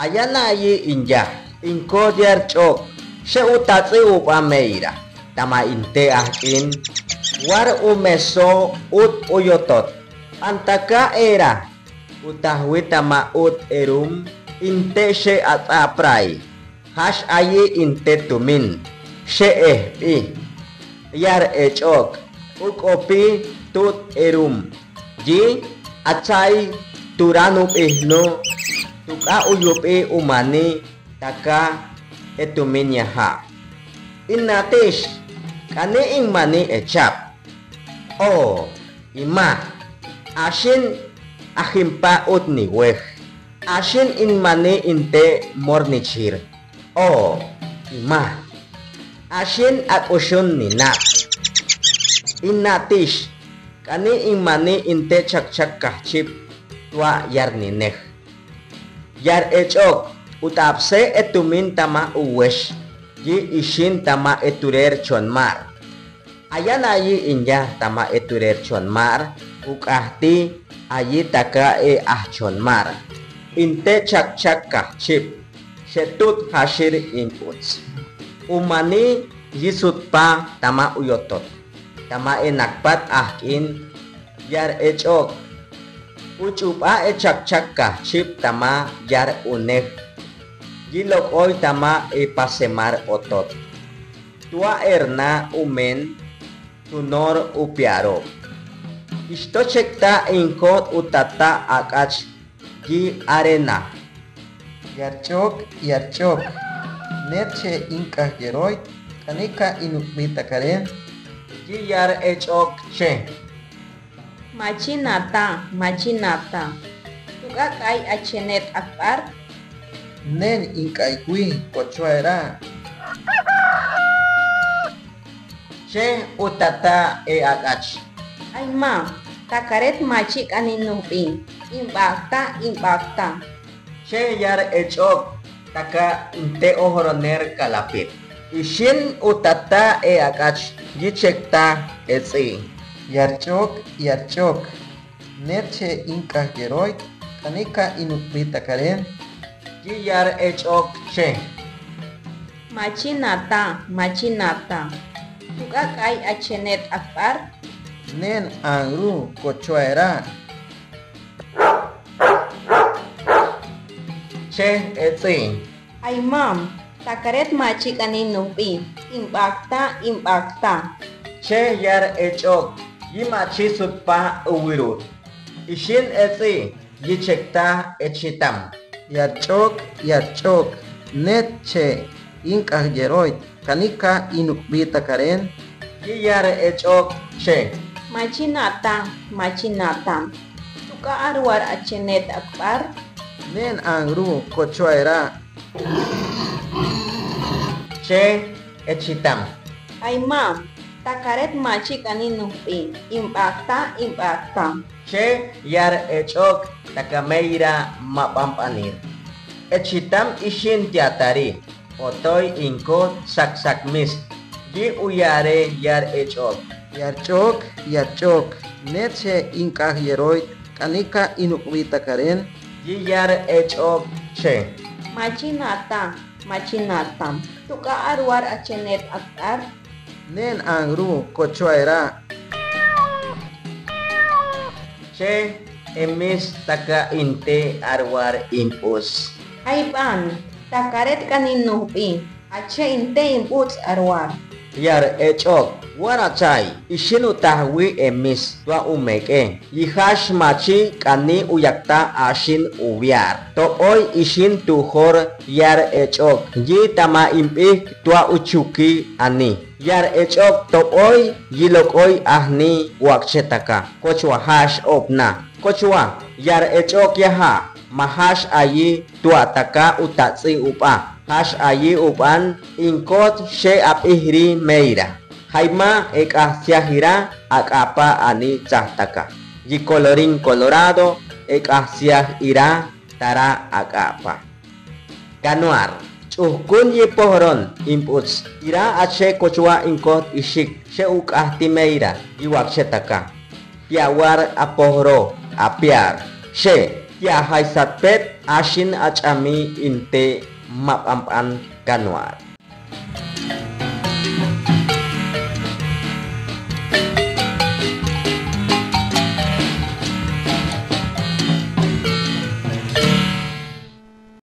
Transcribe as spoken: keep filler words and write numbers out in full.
Ayan ayi inya, inkod Yarchok, xe utats'i uba Meyra, tama inte ajk'in, war umesoo ut uyotot, antaka era, utahwi tama ut erum, inte xe ats'aprai, jax ayi inte tumin, xe ejpi. Yarechok, uk'opi tut erum, yi atsai turan ubi nu, tuk'a uyubi umani taka e tumin yaha. Inatix, k'ani inmani echap. O, ima, axin ajinpa ut niwej, axin inmani inte mornichir. O, ima, axin ak'uxun ninap. Inatix, k'ani inmani inte chakchak kajchip tua yarninej. Yarechok, ut'apse e tumin tama uwex, yi ixin tama e turer chon mar. Ayan ayi inya tama e turer chon mar, uk'ahti ayi taka e aj chon mar. Inte chakchak kajchip, xe tut jaxir inb'uts. Umani yi sutpa tama uyotot, tama e nakpat ajk'in, Yarechok, uch'ub'a e chakchak kajchip tama yarunej, yi lok'oy tama e pasemar otot. Tua erna umen tunor upiarob. Ixtochekta inkod utata ak'ach yi arena. Yarchok, Yarchok, net che ink'aj yeroit, k'anika inukb'i ta karen. Yi Yarechok che. Machi nata, machi nata. Tuk'a k'ay achenet akb'ar. Nen ink'aywi, kochwa era. Che utata e ak'ach. Ay ma, ta karet machi k'an inukb'i, inb'akta, inb'akta. Che Yarechok, taka inte ojoroner kalapit. Ixin utata e ak'ach, yichekta e ts'i. Yarchok, Yarchok, net che ink'aj yeroit, k'anika inukb'i ta karen. Yi Yarechok che. Machi nata, machi nata. Tuk'a k'ay achenet akb'ar. Nen angru, kochwa era. Che e ts'i. Ay ma, ta karet machi k'an inukb'i, inb'akta, inb'akta. Che Yarechok, yi machi sutpa uwirut. Ixin e ts'i, yichekta e chitam. Yarchok, Yarchok, net che ink'aj yeroit, k'anika inukb'i ta karen. Yi Yarechok che. Machi nata, machi nata. Tuk'a arwar achenet akb'ar. Nen angru, kochwa era. Che e chitam. Ay ma, ta karet machi k'an inukb'i, inb'akta, inb'akta. Che Yarechok, taka Meyra ma b'anb'anir. E chitam ixin tia tari, otoy inkod saksakmis. Yi uyare Yarechok. Yarchok, Yarchok, net che ink'aj yeroit, k'anika inukb'i ta karen. Yi Yarechok che. Machi nata, machi nata. Tuk'a arwar achenet akb'ar. Nen angru, kochwa era. Che e mis taka inte arwar inb'uts. Ay b'an, ta karet k'an inukb'i, ache inte inb'uts arwar. Yarechok, wara chay, ixin utahwi e mis tua umek'e. Yijax machi k'ani uyakta axin uwiar. Tob'oy ixin tujor Yarechok, yi tama inb'ik tua uchuki ani. Yarechok tob'oy, yi lok'oy ajni wakche taka. Kochwa jax opna. Kochwa, Yarechok yaha, majax ayi tua taka utats'i ub'a. Jax ayi ub'an inkot xe ab'ijri Meyra. Jayma e k'ajsiaj ira ak'apa ani tsaj taka. Yi colorín colorado e k'ajsiaj ira tara ak'apa. Ganuar, ch'ujkun yi pojron inb'uts. Ira ache kochwa inkot ixik, xe uk'ajti Meyra, yi wakche taka. Piawar apojro, apiar. Xe, tia jay satpet, Ashin achami inte mabanban ganuari.